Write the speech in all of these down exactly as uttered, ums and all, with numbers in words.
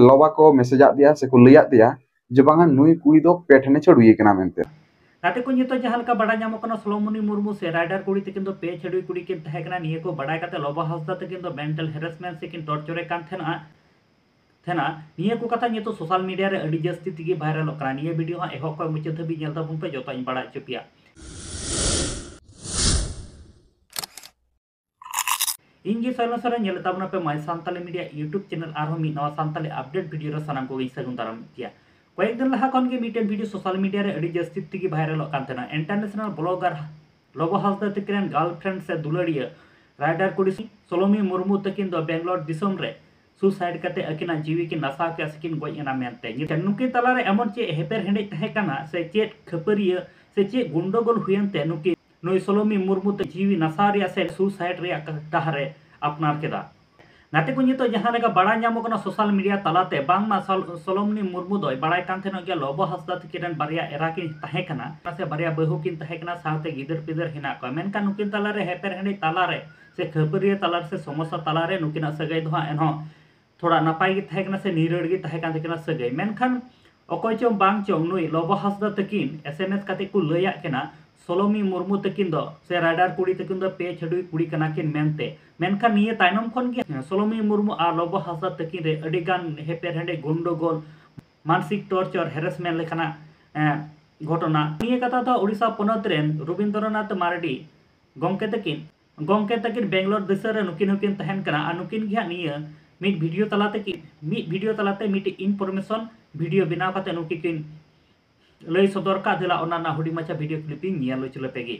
ᱞᱚᱵᱟ ᱠᱚ ᱢᱮᱥᱮᱡᱟᱫ ᱫᱮᱭᱟ ᱥᱮᱠᱚ ᱞᱟᱹᱭᱟᱫ ᱫᱮᱭᱟ ᱡᱮ ᱵᱟᱝᱟ, ᱱᱩᱭ ᱠᱩᱲᱤ ᱫᱚ ᱯᱮ ᱴᱷᱮᱱᱮ ᱪᱷᱟᱹᱰᱩᱭᱮ ᱠᱟᱱᱟ ᱢᱮᱱᱛᱮ᱾ ᱜᱟᱛᱮ ᱠᱚ, ᱱᱤᱛᱚᱜ ᱡᱟᱦᱟᱸ ᱞᱮᱠᱟ ᱵᱟᱰᱟᱭ ᱧᱟᱢᱚᱜ ᱠᱟᱱᱟ, ᱥᱚᱞᱚᱢᱚᱱᱤ ᱢᱩᱨᱢᱩ ᱥᱮ ᱨᱟᱭᱰᱟᱨ ᱠᱩᱲᱤ ᱛᱟᱹᱠᱤᱱ ᱫᱚ ᱯᱮ ᱪᱷᱟᱹᱰᱩᱭ ᱠᱩᱲᱤ ᱠᱤᱱ ᱛᱟᱦᱮᱸ ᱠᱟᱱᱟ᱾ ᱱᱤᱭᱟᱹ ᱠᱚ ᱵᱟᱰᱟᱭ ᱠᱟᱛᱮ ᱞᱚᱵᱟ ᱦᱟᱸᱥᱫᱟ ᱛᱟᱹᱠᱤᱱ ᱫᱚ mental harassment ᱥᱮ ᱠᱤᱱ torture ᱮ ᱠᱟᱱ ᱛᱟᱦᱮᱱᱟ, ᱛᱟᱦᱮᱱᱟ᱾ ᱱᱤᱭᱟᱹ ᱠᱚ ᱠᱟᱛᱷᱟ ᱱᱤᱛᱚᱜ social media ᱨᱮ ᱟᱹᱰᱤ ᱡᱟᱹᱥᱛᱤ ᱛᱮᱜᱮ viralᱚᱜ ᱠᱟᱱᱟ᱾ ᱱᱤᱭᱟᱹ video ᱦᱟᱸᱜ ᱮᱦᱚᱵ ᱠᱷᱚᱱ ᱢᱩᱪᱟᱹᱫ ᱫᱷᱟᱹᱵᱤᱡ ᱧᱮᱞ ᱛᱟᱵᱚᱱ ᱯᱮ, ᱡᱚᱛᱚᱧ ᱵᱟᱲᱟᱭ ᱦᱚᱪᱚ ᱯᱮᱭᱟ᱾ ᱤᱧ ᱜᱮ ᱥᱟᱭᱞᱮᱱᱥᱟᱨ ᱨᱮ ᱧᱮᱞᱮᱫ ᱛᱟᱵᱚᱱᱟ ᱯᱮ My Santali Media YouTube channel᱾ ᱟᱨᱦᱚᱸ ᱢᱤᱫ ᱱᱟᱣᱟ ᱥᱟᱱᱛᱟᱞᱤ update video ᱨᱮ ᱥᱟᱱᱟᱢ ᱠᱚᱜᱮᱧ ᱥᱟᱹᱜᱩᱱ ᱫᱟᱨᱟᱢ ᱠᱮᱭᱟ᱾ ᱠᱚᱭᱮᱠ ᱫᱤᱱ ᱞᱟᱦᱟ ᱠᱷᱚᱱ ᱜᱮ ᱢᱤᱫᱴᱮᱱ video social media ᱨᱮ ᱟᱹᱰᱤ ᱡᱟᱹᱥᱛᱤ ᱛᱮᱜᱮ viralᱚᱜ ᱠᱟᱱ ᱛᱟᱦᱮᱱᱟ᱾ International blogger ᱞᱚᱵᱚ ᱦᱟᱸᱥᱫᱟ ᱛᱟᱹᱠᱤᱱ ᱨᱮᱱ girlfriend ᱥᱮ ᱫᱩᱞᱟᱹᱲᱤᱭᱟᱹ ᱨᱟᱭᱰᱟᱨ ᱠᱩᱲᱤ ᱥᱚᱞᱚᱢᱤ ᱢᱩᱨᱢᱩ ᱛᱟᱹᱠᱤᱱ ᱫᱚ ᱵᱮᱝᱜᱟᱞᱳᱨ ᱫᱤᱥᱚᱢ ᱨᱮ suicide ᱠᱟᱛᱮ ᱟᱹᱠᱤᱱᱟᱜ ᱡᱤᱣᱤ ᱠᱤᱱ ᱱᱟᱥᱟᱣ ᱠᱮᱫᱼᱟ ᱥᱮ ᱠᱤᱱ ᱜᱚᱡ ᱮᱱᱟ ᱢᱮᱱᱛᱮ᱾ ᱱᱩᱠᱤᱱ ᱛᱟᱞᱟᱨᱮ ᱮᱢᱚᱱ ᱪᱮᱫ ᱦᱮᱯᱮᱨ ᱦᱮᱸᱰᱮᱡ ᱛᱟᱦᱮᱸ ᱠᱟᱱᱟ ᱥᱮ ᱪᱮᱫ ᱠᱷᱟᱹᱯᱟᱹᱨᱤᱭᱟᱹ ᱥᱮ ᱪᱮᱫ ᱜᱩᱱᱰᱚᱜᱳᱞ ᱦᱩᱭᱮᱱ ᱛᱮ ᱱᱩᱠᱤᱱ ᱱᱩᱭ ᱥᱚᱞᱚᱢᱤ ᱢᱩᱨᱢᱩ ᱛᱮ ᱡᱤᱣᱤ ᱱᱟᱥᱟᱣ ᱨᱮᱭᱟᱜ ᱥᱮ suicide ᱨᱮᱭᱟᱜ ᱰᱟᱦᱟᱨ ᱮ ᱟᱯᱱᱟᱨ ᱠᱮᱫᱟ᱾ ᱜᱟᱛᱮ ᱠᱚ, ᱱᱤᱛᱚᱜ ᱡᱟᱦᱟᱸ ᱞᱮᱠᱟ ᱵᱟᱲᱟᱭ ᱧᱟᱢᱚᱜ ᱠᱟᱱᱟ social media ᱛᱟᱞᱟᱛᱮ, ᱵᱟᱝᱢᱟ ᱥᱚᱞ-, ᱥᱚᱞᱚᱢᱱᱤ ᱢᱩᱨᱢᱩ ᱫᱚᱭ ᱵᱟᱲᱟᱭ ᱠᱟᱱ ᱛᱟᱦᱮᱱᱚᱜ ᱜᱮᱭᱟ ᱞᱚᱵᱚ ᱦᱟᱸᱥᱫᱟ ᱛᱟᱹᱠᱤᱱ ᱨᱮᱱ ᱵᱟᱨᱭᱟ ᱮᱨᱟ ᱠᱤᱱ ᱛᱟᱦᱮᱸ ᱠᱟᱱᱟ, ᱥᱮ ᱵᱟᱨᱭᱟ ᱵᱟᱹᱦᱩ ᱠᱤᱱ ᱛᱟᱦᱮᱸ ᱠᱟᱱᱟ, ᱥᱟᱶᱛᱮ ᱜᱤᱫᱟᱹᱨ ᱯᱤᱫᱟᱹᱨ ᱦᱮᱱᱟᱜ ᱠᱚᱣᱟ᱾ ᱢᱮᱱᱠᱷᱟᱱ ᱱᱩᱠᱤᱱ ᱛᱟᱞᱟᱨᱮ ᱦᱮᱯᱮᱨ ᱦᱮᱸᱰᱮᱡ ᱛᱟᱞᱟᱨᱮ ᱥᱮ ᱠᱷᱟᱹᱯᱟᱹᱨᱤᱭᱟᱹ ᱛᱟᱞᱟᱨᱮ ᱥᱮ ᱥᱚᱢᱚᱥᱥᱟ ᱛᱟᱞᱟᱨᱮ ᱱᱩᱠᱤᱱᱟᱜ ᱥᱟᱹᱜᱟᱹᱭ ᱫᱚ ᱦᱟᱸᱜ ᱮᱱᱦᱚᱸ ᱛᱷᱚᱲᱟ ᱱᱟᱯᱟᱭ ᱜᱮ ᱛᱟᱦᱮᱸ ᱠᱟᱱᱟ ᱥᱮ ᱱᱤᱨᱟᱹᱲ ᱜᱮ ᱛᱟᱦᱮᱸ ᱠᱟᱱ ᱛᱟᱹᱠᱤᱱᱟ ᱥᱟᱹᱜᱟᱹᱭ᱾ ᱢᱮᱱᱠᱷᱟᱱ ᱚᱠᱚᱭ ᱪᱚᱝ ᱵᱟᱝ ᱪᱚᱝ ᱱᱩᱭ ᱞᱚᱵᱚ ᱦᱟᱸᱥᱫᱟ ᱛᱟᱹᱠᱤᱱ S M S ᱠᱟᱛᱮ ᱠᱚ ᱞᱟᱹᱭᱟᱫ ᱠᱤᱱᱟ ᱥᱚᱞᱚᱢᱤ ᱢᱩᱨᱢᱩ ᱛᱟᱹᱠᱤᱱ ᱫᱚ ᱥᱮ ᱨᱟᱭᱰᱟᱨ ᱠᱩᱲᱤ ᱛᱟᱹᱠᱤᱱ ᱫᱚ ᱯᱮ ᱪᱷᱟᱹᱰᱩᱭ ᱠᱩᱲᱤ ᱠᱟᱱᱟ ᱠᱤᱱ ᱢᱮᱱᱛᱮ᱾ ᱢᱮᱱᱠᱷᱟᱱ ᱱᱤᱭᱟᱹ ᱛᱟᱭᱱᱚᱢ ᱠᱷᱚᱱ ᱜᱮ ᱥᱚᱞᱚᱢᱤ ᱢᱩᱨᱢᱩ ᱟᱨ ᱞᱚᱵᱚ ᱦᱟᱸᱥᱫᱟ ᱛᱟᱹᱠᱤᱱ ᱨᱮ ᱟᱹᱰᱤ ᱜᱟᱱ ᱦᱮᱯᱮᱨ ᱦᱮᱸᱰᱮᱡ, ᱜᱚᱱᱰᱚᱜᱳᱞ, ᱢᱟᱱᱥᱤᱠ torture, harassment ᱞᱮᱠᱟᱱᱟᱜ, ᱮᱸ, ᱜᱷᱚᱴᱚᱱᱟ᱾ ᱱᱤᱭᱟᱹ ᱠᱟᱛᱷᱟ ᱫᱚ ᱳᱰᱤᱥᱟ ᱯᱚᱱᱚᱛ ᱨᱮᱱ ᱨᱚᱵᱤᱱᱫᱨᱚᱱᱟᱛᱷ ᱢᱟᱨᱰᱤ ᱜᱚᱢᱠᱮ ᱛᱟᱹᱠᱤᱱ, ᱜᱚᱢᱠᱮ ᱛᱟᱹᱠᱤᱱ ᱵᱮᱝᱜᱟᱞᱳᱨ ᱫᱤᱥᱚᱢ ᱨᱮ ᱱᱩᱠᱤᱱ ᱦᱚᱸᱠᱤᱱ ᱛᱟᱦᱮᱱ ᱠᱟᱱᱟ᱾ ᱟᱨ ᱱᱩᱠᱤᱱ ᱜᱮ ᱦᱟᱸᱜ ᱱᱤᱭᱟᱹ ᱢᱤᱫ video ᱛᱟᱞᱟ ᱛᱮᱠᱤᱱ, ᱢᱤᱫ video ᱛᱟᱞᱟᱛᱮ ᱢᱤᱫᱴᱤᱡ information video ᱵᱮᱱᱟᱣ ᱠᱟᱛᱮ ᱱᱩᱠᱤᱱ ᱠᱤᱱ ᱞᱟᱹᱭ ᱥᱚᱫᱚᱨ ᱠᱟᱜ᱾ ᱫᱮᱞᱟ ᱚᱱᱟ ᱨᱮᱱᱟᱜ ᱦᱩᱰᱤᱧ ᱢᱟᱪᱷᱟ video clip ᱤᱧ ᱧᱮᱞ ᱦᱚᱪᱚ ᱞᱮᱯᱮ ᱜᱮ᱾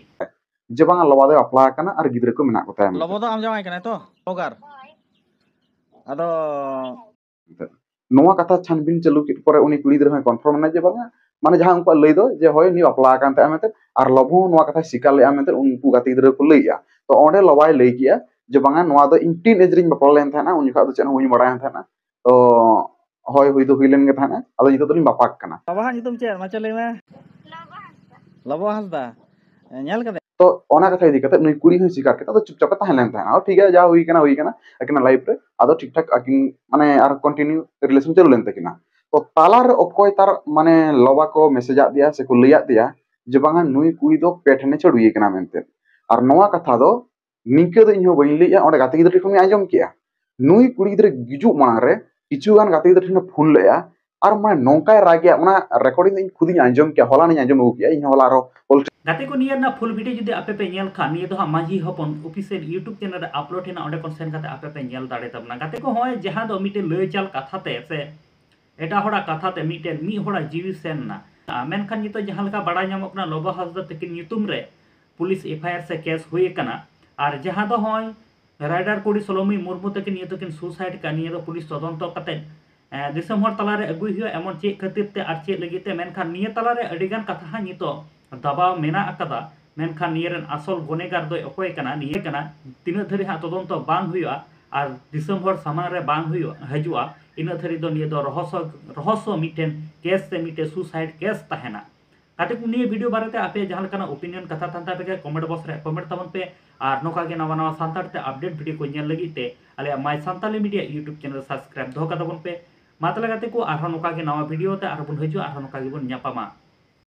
ᱡᱮ ᱵᱟᱝᱟ, ᱞᱚᱵᱟ ᱫᱚᱭ ᱵᱟᱯᱞᱟ ᱟᱠᱟᱱᱟ ᱟᱨ ᱜᱤᱫᱽᱨᱟᱹ ᱠᱚ ᱢᱮᱱᱟᱜ ᱠᱚ ᱛᱟᱭᱟ ᱢᱮᱱᱛᱮ᱾ ᱞᱚᱵᱚ ᱫᱚ ᱟᱢ ᱡᱟᱶᱟᱭ ᱠᱟᱱᱟᱭ ᱛᱚ? ᱚᱜᱟᱨ᱾ ᱟᱫᱚ ᱱᱚᱣᱟ ᱠᱟᱛᱷᱟ ᱪᱷᱟᱱᱵᱤᱱ ᱪᱟᱹᱞᱩ ᱠᱮᱫ ᱯᱚᱨᱮ ᱩᱱᱤ ᱠᱩᱲᱤ ᱜᱤᱫᱽᱨᱟᱹ ᱦᱚᱸᱭ confirm ᱮᱱᱟ ᱡᱮ ᱵᱟᱝᱟ, ᱢᱟᱱᱮ ᱡᱟᱦᱟᱸ ᱩᱱᱠᱩᱣᱟᱜ ᱞᱟᱹᱭ ᱫᱚ ᱡᱮ ᱦᱳᱭ ᱩᱱᱤ ᱵᱟᱯᱞᱟ ᱟᱠᱟᱱ ᱛᱟᱦᱮᱸᱜᱼᱟ ᱢᱮᱱᱛᱮ, ᱟᱨ ᱞᱚᱵᱚ ᱦᱚᱸ ᱱᱚᱣᱟ ᱠᱟᱛᱷᱟᱭ ᱥᱤᱠᱟᱨ ᱞᱮᱫᱼᱟ ᱢᱮᱱᱛᱮ ᱩᱱᱠᱩ ᱜᱟᱛᱮ ᱜᱤᱫᱽᱨᱟᱹ ᱠᱚ ᱞᱟᱹᱭᱮᱜᱼᱟ᱾ ᱛᱚ ᱚᱸᱰᱮ ᱞᱚᱵᱟᱭ ᱞᱟᱹᱭ ᱠᱮᱜᱼᱟ ᱡᱮ ᱵᱟᱝᱟ, ᱱᱚᱣᱟ ᱫᱚ ᱤᱧ teen age ᱨᱤᱧ ᱵᱟᱯᱞᱟ ᱞᱮᱱ ᱛᱟᱦᱮᱱᱟ, ᱩᱱ ᱡᱚᱠᱷᱚᱜ ᱫᱚ ᱪᱮᱫ ᱦᱚᱸ ᱵᱟᱹᱧ ᱵᱟᱲᱟᱭ ᱠᱟᱱ ᱛᱟᱦᱮᱱᱟ᱾ ᱛᱚ ᱦᱳᱭ, ᱦᱩᱭ ᱫᱚ ᱦᱩᱭ ᱞᱮᱱ ᱜᱮ ᱛᱟᱦᱮᱱᱟ, ᱟᱫᱚ ᱱᱤᱛᱚᱜ ᱫᱚᱞᱤᱧ ᱵᱟᱯᱟᱜ ᱠᱟᱱᱟ᱾ ᱵᱟᱵᱟ ᱦᱟᱜ ᱧᱩᱛᱩᱢ ᱪᱮᱫ? ᱢᱟᱪᱮ ᱞᱟᱹᱭ ᱢᱮ᱾ ᱞᱚᱵᱚ ᱦᱟᱸᱥᱫᱟ᱾ ᱧᱮᱞ ᱠᱟᱫᱮ? ᱛᱚ ᱚᱱᱟ ᱠᱟᱛᱷᱟ ᱤᱫᱤ ᱠᱟᱛᱮ ᱱᱩᱭ ᱠᱩᱲᱤ ᱦᱚᱸᱭ ᱥᱤᱠᱟᱨ ᱠᱮᱫᱟ, ᱟᱫᱚ ᱪᱩᱯᱪᱟᱯ ᱮ ᱛᱟᱦᱮᱸ ᱞᱮᱱ ᱛᱟᱦᱮᱸᱱᱟ᱾ ᱴᱷᱤᱠ ᱜᱮᱭᱟ, ᱡᱟ ᱦᱩᱭ ᱠᱟᱱᱟ ᱦᱩᱭ ᱠᱟᱱᱟ, ᱟᱹᱠᱤᱱᱟᱜ ᱞᱟᱭᱤᱯᱷ ᱨᱮ ᱟᱫᱚ ᱴᱷᱤᱠ ᱴᱷᱟᱠ ᱟᱹᱠᱤᱱ ᱢᱟᱱᱮ ᱟᱨ ᱠᱚᱱᱴᱤᱱᱤᱭᱩ ᱨᱤᱞᱮᱥᱚᱱ ᱪᱟᱹᱞᱩ ᱞᱮᱱ ᱛᱟᱹᱠᱤᱱᱟ᱾ ᱛᱚ ᱛᱟᱞᱟᱨᱮ ᱚᱠᱚᱭ ᱛᱟᱨ ᱢᱟᱱᱮ ᱞᱚᱵᱟ ᱠᱚ ᱢᱮᱥᱮᱡᱟᱫ ᱫᱮᱭᱟ ᱥᱮᱠᱚ ᱞᱟᱹᱭᱟᱫ ᱫᱮᱭᱟ ᱡᱮ ᱵᱟᱝᱟ ᱱᱩᱭ ᱠᱩᱲᱤ ᱫᱚ ᱯᱮ ᱴᱷᱮᱱᱮ ᱪᱷᱟᱹᱲᱩᱭᱮ ᱠᱟᱱᱟ ᱢᱮᱱᱛᱮ, ᱟᱨ ᱱᱚᱣᱟ ᱠᱟᱛᱷᱟ ᱫᱚ ᱱᱤᱝᱠᱟᱹ ᱫᱚ ᱤᱧ ᱦᱚᱸ ᱵᱟᱹᱧ ᱞᱟᱹᱭᱮᱜᱼᱟ, ᱚᱸᱰᱮ ᱜᱟᱛᱮ ᱜᱤᱫᱽᱨᱟᱹ ᱴᱷᱮᱱ ᱠᱷᱚᱱᱤᱧ ᱟᱸᱡᱚᱢ ᱠᱮᱜᱼᱟ᱾ ᱱᱩᱭ ᱠᱩᱲᱤ ᱜᱤᱫᱽᱨᱟᱹ ᱜᱩᱡᱩᱜ ᱢᱟᱲᱟᱝ ᱨᱮ ᱠᱤᱪᱷᱩ ᱜᱟᱱ ᱜᱟᱛᱮ ᱜᱤᱫᱽᱨᱟᱹ ᱴᱷᱮᱱᱮ ᱯᱷᱳᱱ ᱞᱮᱜᱼᱟ, ᱟᱨ ᱢᱟᱱᱮ ᱱᱚᱝᱠᱟᱭ ᱨᱟᱜᱮᱜᱼᱟ, ᱚᱱᱟ ᱨᱮᱠᱚᱨᱰᱤᱝ ᱫᱚ ᱤᱧ ᱠᱷᱩᱫᱤᱧ ᱟᱸᱡᱚᱢ ᱠᱮᱜᱼᱟ, ᱦᱚᱞᱟᱱᱤᱧ ᱟᱸᱡᱚᱢ ᱟᱹᱜᱩ ᱠᱮᱜᱼᱟ, ᱤᱧ ᱦᱚᱸ ᱦᱚᱞᱟ ᱟᱨᱦᱚᱸ ᱚᱞ ᱜᱟᱛᱮ ᱠᱚ, ᱱᱤᱭᱟᱹ ᱨᱮᱱᱟᱜ ᱯᱷᱩᱞ ᱵᱷᱤᱰᱤᱭᱳ ᱡᱩᱫᱤ ᱟᱯᱮ ᱯᱮ ᱧᱮᱞ ᱠᱷᱟᱱ, ᱱᱤᱭᱟᱹ ᱫᱚ ᱦᱟᱸᱜ ᱢᱟᱹᱡᱷᱤ ᱦᱚᱯᱚᱱ ᱚᱯᱷᱤᱥᱤᱭᱟᱞ ᱭᱩᱴᱩᱵᱽ ᱪᱮᱱᱮᱞ ᱨᱮ ᱟᱯᱞᱳᱰ ᱦᱮᱱᱟᱜᱼᱟ, ᱚᱸᱰᱮ ᱠᱷᱚᱱ ᱥᱮᱱ ᱠᱟᱛᱮ ᱟᱯᱮ ᱯᱮ ᱧᱮᱞ ᱫᱟᱲᱮ ᱛᱟᱵᱚᱱᱟ᱾ ᱜᱟᱛᱮ ᱠᱚ, ᱦᱚᱸᱜᱼᱚᱭ ᱡᱟᱦᱟᱸ ᱫᱚ ᱢᱤᱫᱴᱮᱱ ᱞᱟᱹᱭ ᱪᱟᱞ ᱠᱟᱛᱷᱟ ᱛᱮ ᱥᱮ ᱮᱴᱟᱜ ᱦᱚᱲᱟᱜ ᱠᱟᱛᱷᱟ ᱛᱮ ᱢᱤᱫᱴᱮᱱ ᱢᱤᱫ ᱦᱚᱲᱟᱜ ᱡᱤᱣᱤ ᱥᱮᱱ ᱮᱱᱟ᱾ ᱟᱨ ᱢᱮᱱᱠᱷᱟᱱ ᱱᱤᱛᱚᱜ ᱡᱟᱦᱟᱸ ᱞᱮᱠᱟ ᱵᱟᱲᱟᱭ ᱧᱟᱢᱚᱜ ᱠᱟᱱᱟ, ᱞᱚᱵᱚ ᱦᱟᱸᱥᱫᱟ ᱛᱟᱹᱠᱤᱱ ᱧᱩᱛᱩᱢ ᱨᱮ ᱯᱩᱞᱤᱥ ᱮᱯᱷ ᱟᱭ ᱟᱨ ᱥᱮ ᱠᱮᱥ ᱦᱩᱭ ᱟᱠᱟᱱᱟ᱾ ᱟᱨ ᱡᱟᱦᱟᱸ ᱫᱚ ᱦᱚᱸᱜᱼᱚᱭ ᱨᱟᱭᱰᱟᱨ ᱠᱩᱲᱤ ᱥᱳᱞᱳᱢᱤ ᱢᱩᱨᱢᱩ ᱛᱟᱹᱠᱤᱱ ᱱᱤᱭᱟᱹ ᱫᱚᱠᱤᱱ ᱥᱩᱥᱟᱭᱤᱰ ᱠᱟᱜᱼᱟ, ᱱᱤᱭᱟᱹ ᱫᱚ ᱯᱩᱞᱤᱥ ᱛᱚᱫᱚᱱᱛᱚ ᱠᱟᱛᱮ, ᱮ, ᱫᱤᱥᱚᱢ ᱦᱚᱲ ᱛᱟᱞᱟᱨᱮ ᱟᱹᱜᱩᱭ ᱦᱩᱭᱩᱜᱼᱟ, ᱮᱢᱚᱱ ᱪᱮᱫ ᱠᱷᱟᱹᱛᱤᱨ ᱛᱮ ᱟᱨ ᱪᱮᱫ ᱞᱟᱹᱜᱤᱫ ᱛᱮ᱾ ᱢᱮᱱᱠᱷᱟᱱ ᱱᱤᱭᱟᱹ ᱛᱟᱞᱟᱨᱮ ᱟᱹᱰᱤᱜᱟᱱ ᱠᱟᱛᱷᱟ ᱦᱟᱸᱜ ᱱᱤᱛᱚᱜ ᱫᱟᱵᱟᱣ ᱢᱮᱱᱟᱜ ᱟᱠᱟᱫᱟ᱾ ᱢᱮᱱᱠᱷᱟᱱ ᱱᱤᱭᱟᱹ ᱨᱮᱱ ᱟᱥᱚᱞ ᱜᱚᱱᱮᱜᱟᱨ ᱫᱚᱭ ᱚᱠᱚᱭ ᱠᱟᱱᱟ, ᱱᱤᱭᱟᱹ ᱠᱟᱱᱟ᱾ ᱛᱤᱱᱟᱹᱜ ᱫᱷᱟᱹᱨᱤᱡ ᱦᱟᱸᱜ ᱛᱚᱫᱚᱱᱛᱚ ᱵᱟᱝ ᱦᱩᱭᱩᱜᱼᱟ ᱟᱨ ᱫᱤᱥᱚᱢ ᱦᱚᱲ ᱥᱟᱢᱟᱝ ᱨᱮ ᱵᱟᱝ ᱦᱩᱭᱩᱜᱼᱟ, ᱦᱤᱡᱩᱜᱼᱟ, ᱤᱱᱟᱹᱜ ᱫᱷᱟᱹᱨᱤᱡ ᱫᱚ ᱱᱤᱭᱟᱹ ᱫᱚ ᱨᱚᱦᱚᱥᱚ, ᱨᱚᱦᱚᱥᱚ ᱢᱤᱫᱴᱮᱱ ᱠᱮᱥ ᱥᱮ ᱢᱤᱫᱴᱮᱱ ᱥᱩᱥᱟᱭᱤᱰ ᱠᱮᱥ ᱛᱟᱦᱮᱱᱟ᱾ ᱜᱟᱛᱮ ᱠᱚ, ᱱᱤᱭᱟᱹ ᱵᱷᱤᱰᱤᱭᱳ ᱵᱟᱨᱮᱛᱮ ᱟᱯᱮ ᱡᱟᱦᱟᱸ ᱞᱮᱠᱟᱱᱟᱜ ᱚᱯᱤᱱᱤᱭᱚᱱ ᱠᱟᱛᱷᱟ ᱛᱟᱦᱮᱱ ᱛᱟᱯᱮ ᱠᱷᱟᱱ, ᱠᱚᱢᱮᱱᱴ ᱵᱚᱠᱥ ᱨᱮ ᱠᱚᱢᱮᱱᱴ ᱛᱟᱵᱚᱱ ᱯᱮ᱾ ᱟᱨ ᱱᱚᱝᱠᱟ ᱜᱮ ᱱᱟᱣᱟ ᱱᱟᱣᱟ ᱥᱟᱱᱛᱟᱲ ᱛᱮ ᱟᱯᱰᱮᱴ ᱵᱷᱤᱰᱤᱭᱳ ᱠᱚ ᱧᱮᱞ ᱞᱟᱹᱜᱤᱫ ᱛᱮ ᱟᱞᱮᱭᱟᱜ ᱢᱟᱭ Santali media YouTube channel subscribe ᱫᱚᱦᱚ ᱠᱟᱛᱟ ᱵᱚᱱ ᱯᱮ᱾ ᱢᱟ ᱛᱟᱦᱞᱮ ᱜᱟᱛᱮ ᱠᱚ, ᱟᱨᱦᱚᱸ ᱱᱚᱝᱠᱟ ᱜᱮ ᱱᱟᱣᱟ ᱵᱷᱤᱰᱤᱭᱳ ᱛᱮ ᱟᱨᱦᱚᱸ ᱵᱚᱱ ᱦᱤᱡᱩᱜᱼᱟ, ᱟᱨᱦᱚᱸ ᱱᱚᱝᱠᱟ ᱜᱮᱵᱚᱱ ᱧᱟᱯᱟᱢᱟ᱾